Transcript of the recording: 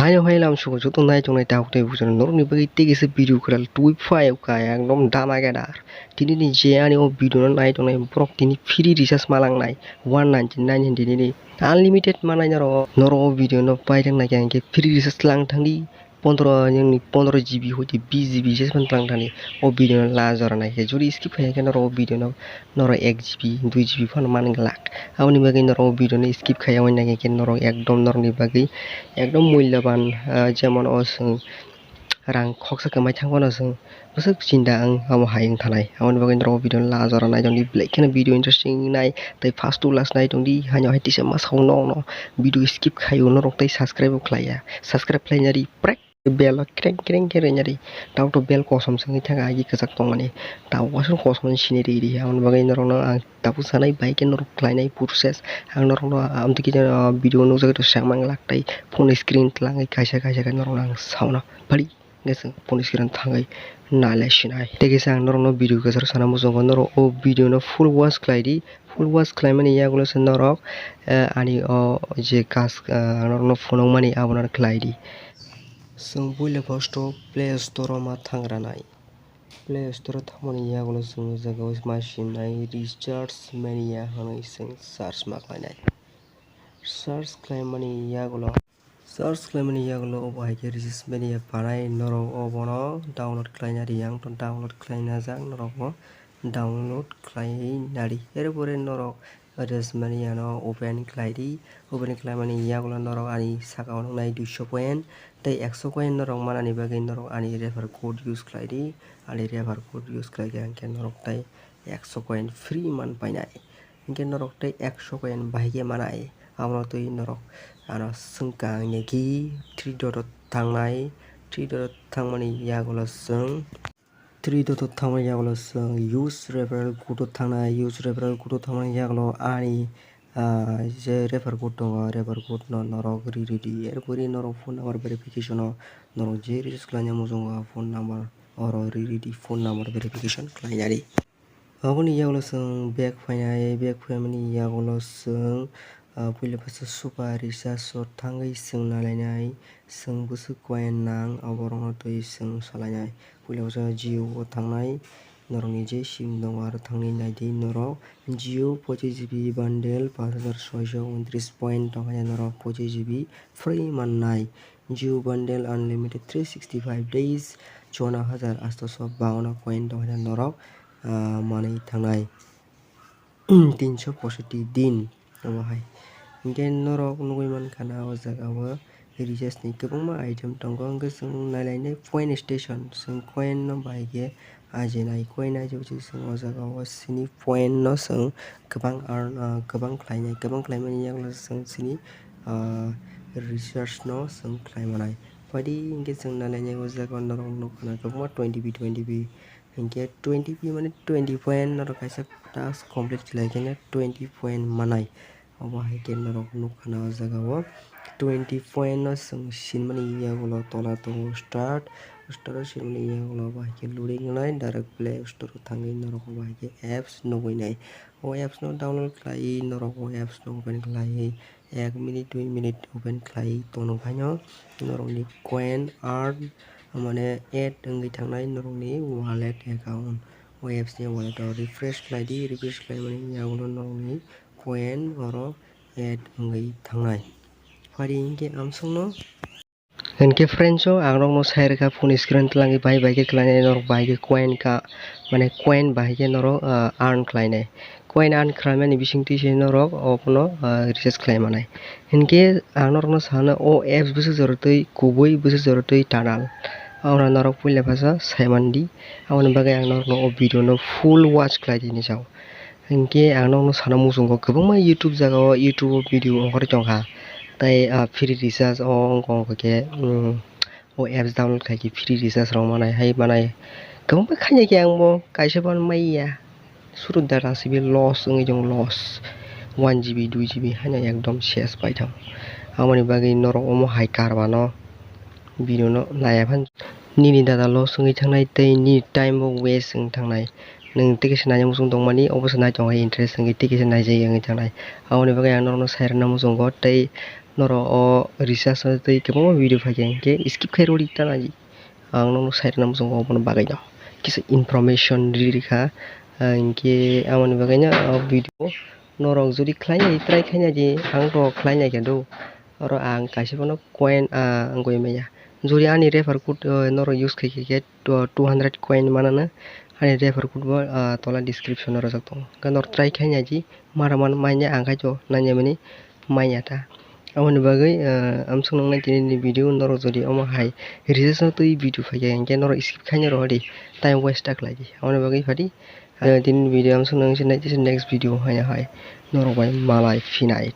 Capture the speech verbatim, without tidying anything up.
Haino hai lam sugo joto nai tongnai tabuk tei bujano norokni bagwi tei kisa video kwtal twi phai wngkha ekdom dama gedar. Tini ni je ani o video no nai tongnai borok tini free recharge malang nai one ninety nine hwn tini ni unlimited manai norok. Norok o video no paithak nai khe hwnkhe free recharge lang thangdi pondro nini pondro G B hoite bis G B jesmani tlang thani o video no la jora nai khe jodi skip khai khe norok o video no norok ek G B dui G B phano man glak. Aboni bagwi norok o video no skip khai wngya khe norok ekdom norokni bagwi ekdom mulyaban, ah, jemon o chwng rang khoksa kwmai thang phano chwng bwswk chinta ang amo hai wng thanai. Aboni bagwi norok o video no la jora nai tongdi belai kheno video interesting nai tei first to last nai tongdi haino hai tisa masa o norokno video skip khai o norok tei subscribe o khlai ya. Subscribe khlai nari prek. Bell o kreng kreng khe rinari. Tabuk to bell kosom se wngwi thangkha, agi kwchak tongmani. Tabuk waisa kosom sini ri ri. Aboni bagwi norokno ang tabuk sanai bai khe norok khlainai process. Ang norokno, ah, amtwi khe, ah, video nukjagwi to swngmang lak tai phone screen twlangwi kaisa kaisa khe norokno ang sauna pari hwnkhe chwng phone screen thangwi nailai sinai. Tei kisa ang norokno video kwcharo sana muchungo, norok o video no full watch khlai di. Full watch khlaimani yagulo se norok, eh, ani o je kas, ah, norokno phunukmani abono khlai di. Chwng puila first o Play Store o ma thangranai. Play Store o thangmani yagulo chwng o jaga o ma sinai Recharge Mania hwnwi chwng search ma khlainai. Search khlaimani yagulo, search khlaimani yagulo obo hai khe Recharge Mania panai norok obono download khlaina ri ang to download khlaina jak norok bo download khlai nari. Erpore norok Recharge Mania no open khlai di. Open khlaimani yagulo norok ani saka o nuknai duiso coin tei ekso coin norok manani bagwi norok ani refer code use khlai di. Ani refer code use khlai khe hwnkhe norok tei ekso coin free man painai. Hwnkhe norok tei ekso coin bahai khe manai. Abono twi norok ano swngkha hwnkhe three dot o thangnai. Three dot o thangmani yagulo chwng Three dot o thangmani yagulo chwng use referral code o thangnai, use referral code o thangmani yagulo ani, ah, je refer code tongo, refer code no norok ri ri di. Erpore norok phone number verification o norok je recharge khlaina muchungo phone number oro ri ri di, phone number verification khlainani. Aboni yagulo chwng back phainai, back phaimani yagulo chwng, ah, puila bwswk super recharge o thangwi chwng nalainai, chwng bwswk coin nang, oborokno twi chwng salainai. Puila bwswk Jio o thangnai, norokni je sim tongo aro thangwi naidi norok. Jio pochis G B bundle paanch hajar soiso untris point tongkha norok pochis G B free mannai. Jio bundle unlimited three sixty five days, chona hajar atso bawanna coin tongkha norok, ah, manwi thangnai. Tinso posotti din omo hai. Hwnkhe norok nugwi mankha na o jaga o recharge ni kwbangma item tongo, hwnkhe chwng nailainai point station, chwng coin no bahai khe ajinai, coin ajibw chwng o jaga o sini point no chwng kwbang earn, ah, kwbang khlainai, kwbang khlaimani yagulo chwng sini, ah, recharge no chwng khlai manai. Phaidi hwnkhe chwng nailainai o jaga o norok nukha na kwbangma twenty B, twenty B. Hinkhe twenty P mane twenty point norok kaisa task complete khlai khe twenty point manai. Obo hai khe norok nukha na o jaga o twenty point no chwng sinmani yagulo tola tongo start, start o sinmani yagulo obo hai khe loading wngnai direct Play Store o thangwi norok obo hai khe apps nugwi nai. O apps no download khlaiwi norok o apps no open khlaiwi ek minute dui minute open khlai tongno phaino norokni coin earn mane add wngwi thangnai norokni wallet account. O apps ni wallet o refresh khlai di, refresh khlaimani yagulo norokni coin oro add wngwi thangnai. Phari hinkhe amsongno. Hinkhe friends o ang norokno sai rwkha phone screen twlangwi bahai bahai khe khlainai norok bahai khe coin ka mane coin bahai khe norok, ah, earn khlainai. Coin earn khlaimani bisingtwi se norok obono, ah, recharge khlai manai. Hinkhe ang norokno sana o apps bwswk jorotwi kubui bwswk jorotwi tanal. Oro norok puila phasa saimandi. Aboni bagwi ang norokno o video no full watch khlai di hinwi sao. Hinkhe ang nokno sana muchungo kwbangma YouTube jagao YouTube o video ongkhorwi tongkha. Tei, ah, free recharge o wngkha wngkha khe, um, o apps download khai khe free recharge rok manai hai manai. Kwbangma khaina khe ang bo kaisa bo manya. Suru data sibi loss wngwi tongo loss. One G B, dui G B haino ekdom ses paithang. Aboni bagwi norok omo hai karba no. Video no naiya phan nini data loss wngwi thangnai tei nini time bo waste wngwi thangnai. Nwng tei kisa naina muchung tongmani obo se naitongo hai interest wngwi tei kisa naijagwi wngwi thangnai. Aboni bagwi ang norokno sai rwna muchungo tei Norok o recharge no twi kwbangma video phaikha hinkhe skip khai rwdi ta naidi. Ang nono sai rwna muchungo obono bagwi no kisa information ri rikha. Ah, hinkhe amoni bagwi no o video norok jodi khlai nai try khai naidi, ang to khlai naikha do. Oro ang kaisa bono coin, ah, wngwi manya. Jodi ani refer code, ah, norok use khai khe, khe two hundred coin manana. Ani refer code bo, ah, tola description o rwjak tongo. Hwnkhe norok try khai naidi, mara man manya ang khai to nanya mani manya ta. Aboni bagwi, ah, amsuk nang nai tini ni video norok jodi omo hai recharge no twi video phaikha hinkhe norok skip khai no rw di, time waste ta khlai di. Aboni bagwi phadi, ah, tini ni video amsuk nang se nai tisa next video haino hai norok bai malai phinai.